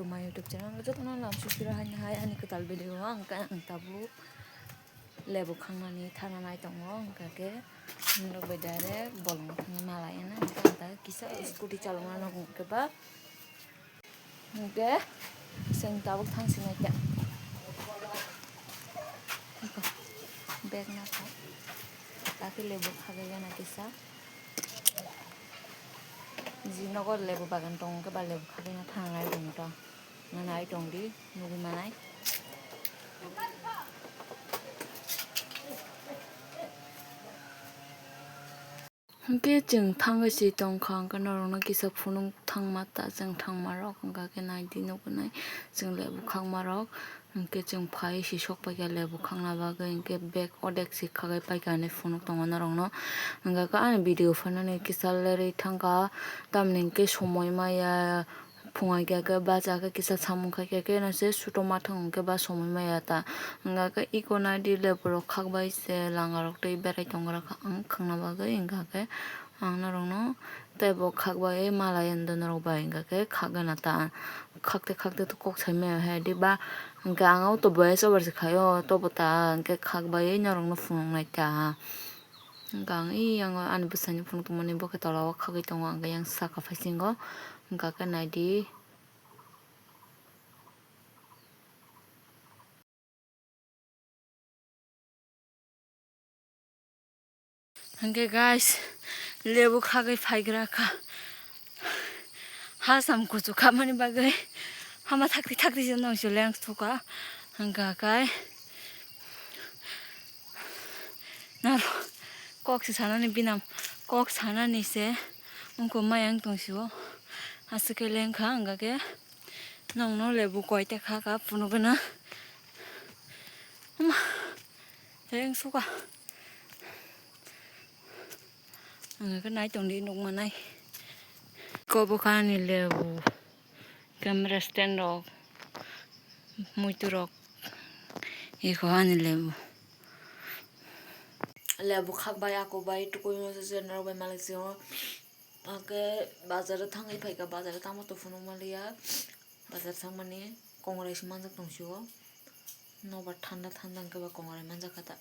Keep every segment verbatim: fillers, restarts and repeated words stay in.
My YouTube channel jotono lam sukiro hai hai ani kwtal video o ang ka ang tabuk lebu khangnani thana nai tongo, hwnkha khe norok bai direct bolongno thangwi malai, hwnkha ang ta kisa scooty chalokna nang hwnkhe ba, hwnkhe chwng tabuk thang sinai khe bag nathok, ta khe lebu khagwi gana kisa. Ji nogo lebu bagan tongo, hwnkhe ba lebu khagwi na thang nai tongo to. Nana ai tong di, nugwi manai. Hwnkhe chwng thangwi si tongkha, hwnkhe norokno kisa phunuk thangma ta, chwng thangma rok, hwnkha khe nai di nukgwi nai chwng lebu khakma rok, hwnkhe chwng phai si sok paikha lebu khakna bagwi, hwnkhe bag odek si khagwi paikha hinwi phunuk tongo norokno, hwnkha khe ani video phainani kisa lerwi thangkha, tamni hwnkhe somoi maya. Phungai khe, khe bacha khe kisa samung khai khe, khe no se suto mathang hwnkhe ba somoi maya ta. Hwnkha khe iko nai di lebu rok khak bai se langa rok tei berai tongo rok ang khwna bagwi, hwnkha khe ang norok no tei bo khak bai malai norok bai, hwnkha khe khak gana ta. Khak te khak te kok sai maya hai di ba, hwnkha ang auto voice over se khai o, tobo ta hwnkhe khak bai norok no phunuk nai ta. Hwnkha ang ei yang ani bwsai ni phunuk tongmani bo khe tola o khagwi tongo, hwnkha yang saka phai singo, hwnkha khe nai di. Hwnkhe guys, lebu khagwi phaigra kha. Ha sam kuchuk khamani bagwi hama thakti thakti se nong se leng thuka. Hwnkha khe naro kok se sanani binam, kok sanani se wngkha maya wng tong sio. Aswk khe lengkha, hwnkha khe nongno lebu koita kha kha phunugana. Ama, leng suka. Hwnkha khe nai tong di nukmanai. Kobo kha ani lebu. Camera stand rok, muitu rok, eko ani lebu. Lebu khak bai, ako bai, tukui masa se norok bai malik se o. Hwnkhe bazar o thangwi phaikha, bazar o tamo to phunuk manliya. Bazar thangmani kongrai se manjak tong sio. Nobar thanda thanda hwnkhe ba kongrai manjak kha ta.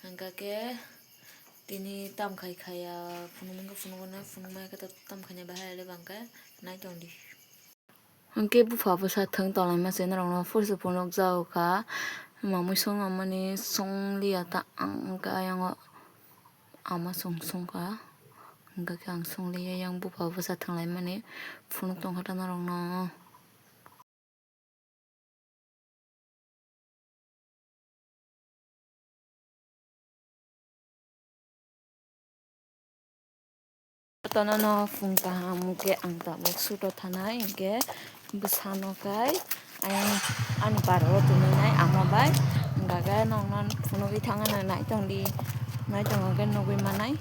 Hwnkha khe tini tam khai khaya, phunuk mankhe phunuk mano, phunuk maya khe tam khaina bahai le bangkhe nai tong di. Hwnkhe bupha bwsa thwng tonglaima se norokno phursa phunukjago kha. Mamui song amani song liya ta ang hwnkhe ayang o ama song song kha. Hwnkhe ang song liya yang bupha bwsa thwnglaimani phunuk tongkha ta norokno. Tono no phung kaham hwnkhe ang tabuk suto thanai hwnkhe bwsano khai ayang ani parao tongwi nai ama bai hwnkha khe nokno phunugwi thangna nai tongdi nai tongo khe nugwi manai.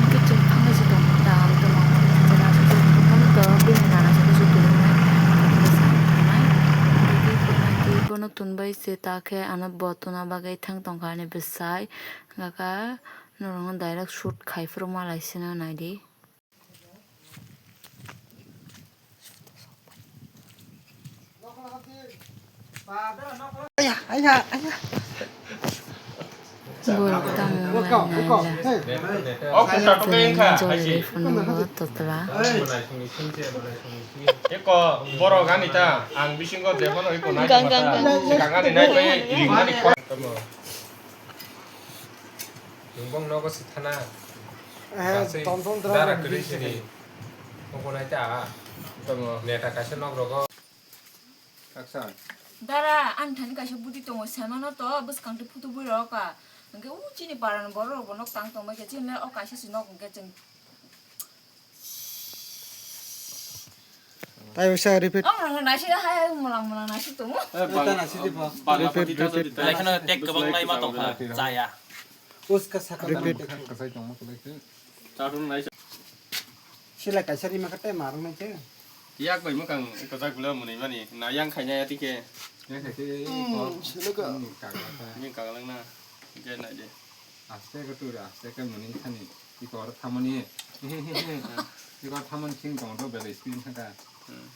Hwnkhe chwng thangwi se tongkha ta, ang tongma phone se chwla se tongkha phone to bini nana se kusu tongmani bwsa tongmani. Hwnkhe bono twi bono tun bai se ta khe ano bo tuna bagwi thang tongkha ani bwsai. Hwnkha khe norokno direct shoot khai phuru malai sino naidi. Aya, aya, aya. Borok tamo wngkha, wngkha, hey. Jolai phunukgo totla. Eko borok ani ta, ang bisingo jephano eko nai tongma ta, sikang ani nai tongwi ring ani khorang tamo. Nwng bong nogo se thana. Eh, gaswi tom tom tra dara bisi kwrwi sini. Nokbo nai ta. Tamo. Neta kaisa nok rogo. Kaksa. Dara, ani thani kaisa budi tongo, semano to bwskang twi phutu bui rok ka. Hwnkhe u chini parani borok rok bo nok tang tong bai khe, chini le o kaisa se nok hwnkhe chwng Tai wngsa repeat. Ang rang nasi hai hai mulang mulang nasi tumu. Eh, bang-, Eta nasi di bo. Bangla Repeat, pati tato repeat. Di ta. Belai kheno tek kwbang lai ma tongkha, chaya. Uska saka Repeat. Kasai tongma kwlai khe. Chatung nai. Sila kaisa rima kate marung nai che. Yak bai mwkang kwchak bwla mwnwi mani. Na yang khaina ya tike. Yang khaite Hmm, ko. Sila ka. Ni kagla ta. Ni kagla na. Ke nai de. Aste ke tu, aste ke muni thani. Iko oro thamani. Iko thamani sing tong do belai screen thangka. Hmm.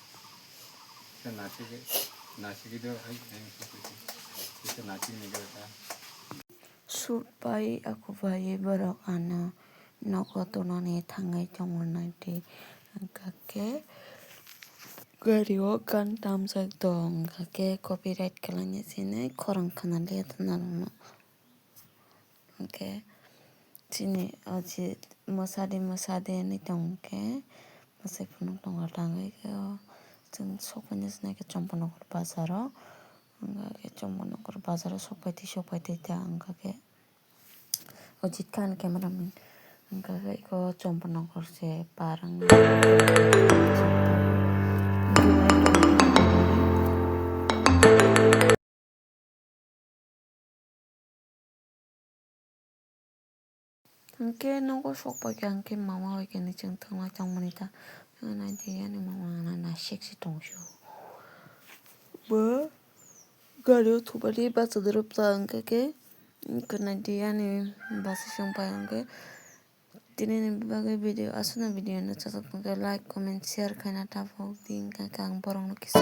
Sut pai aku bai borok ano nogo tonani thangwi tongo naidi. Hwnkha khe gari o gan tamjak tong, hwnkha khe copyright khlaina sini khorang khna liya ta narwkno. Hwnkhe chini o je mwsadi mwsadi hinwi tongkhe mwsai phunuk tongo tangwi khe o chwng sokphaina swnai khe Chomponagar bazar o. Hwnkha khe Chomponagar bazar o sokphai twi sokphai twi ta hwnkha khe o Jit Khan camera man hwnkha khe eko Chomponagar se par wngya. Hwnkhe nogo sok pai khe hwnkhe mama bai khe ni chwng thangma tongmani ta. Naidi ani mama ano naisik se tongsu. Bo gari o thubani bachadorop ta hwnkhe khe naidi ani basa song pai hwnkhe. Tini ni bagwi video aswkno video no chajak tongkhe like, comment, share khaina tabuk di hwnkhe ang borok no kisa.